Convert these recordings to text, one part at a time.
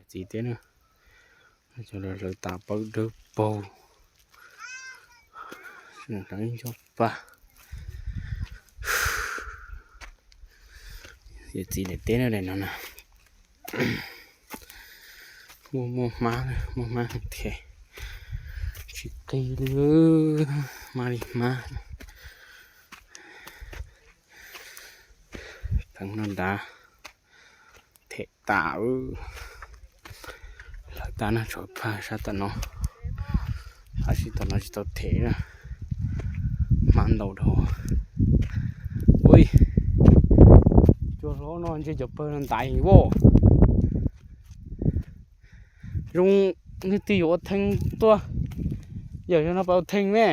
Txiv teb na, cov hlawv tas pawg dawb paug, cov pa, yawm txiv daim teb na, daim no na. Muaj, muaj hmab, muaj hmab them, tsis qig li, hmab li hmab. Theev no nrad, them tas, hlawv tas na, tshuav phaj sab tom no, tam sim tom no tsis tau them na, hmab ntau dhau. Ui, cua hlob no ntshe cov pawg no ntaiv heev as. Zoo, nej twb yuav ua theej tuaj, yawm yog no pab ua theej me.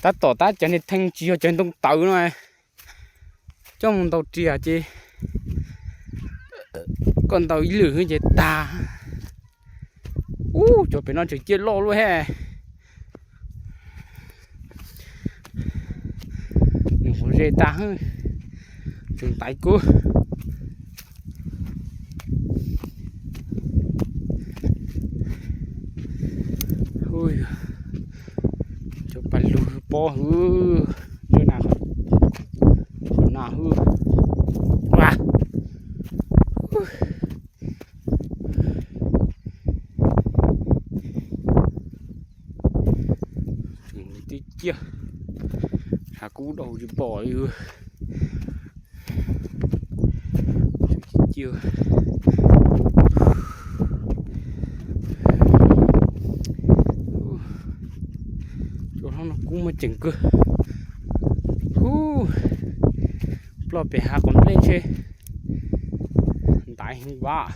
Tab tom tab cov niag theej tsis yog cov ntoo tawv no, coj mus ntaus riam ces koj ntaus ib lwm ces tag. Ub, cov pem no tseem ciaj loj luaj he. Nws quav ze tas, tseem ntaiv kub. Cov pas lug pob hwb, cov nas, cov nas hwb. Twb ciaj, hav kub dau tsis pom li. Ciaj, cua hlob no kub muaj ceem kawg. Hub, ploj pem hav qos nplej ntshe ntaiv heev vas.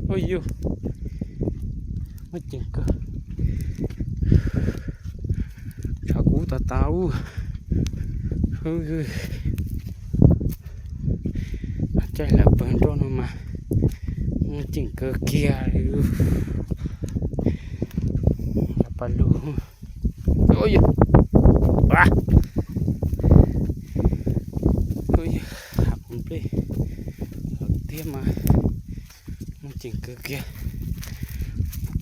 Ua yus, muaj ceem kawg. Tshav kub tas tas ub. Caij lawv pawg nroj no mas muaj ceem kawg kiag li. Pas lug, hav qos nplej tiag mas muaj ceem kawg kiag.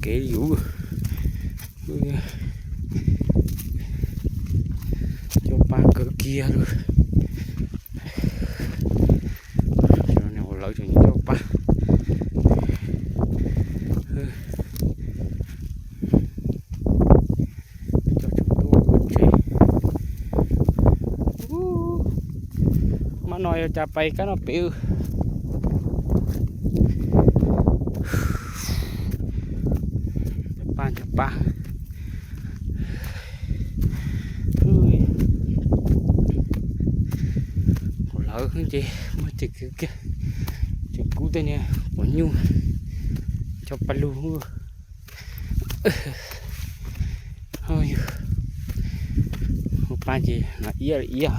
Kev yus coj pa kawg kiag lawm. Lawv tseem coj pa, coj tseem tuaj tsev. Hmo no yog cas pais kab no pem. Pa nrog pa, lawv ces muaj ceem kawg kiag. Tseem kub tej niag quav nyuj, coj pa lug. Ua pa ces no iab iab.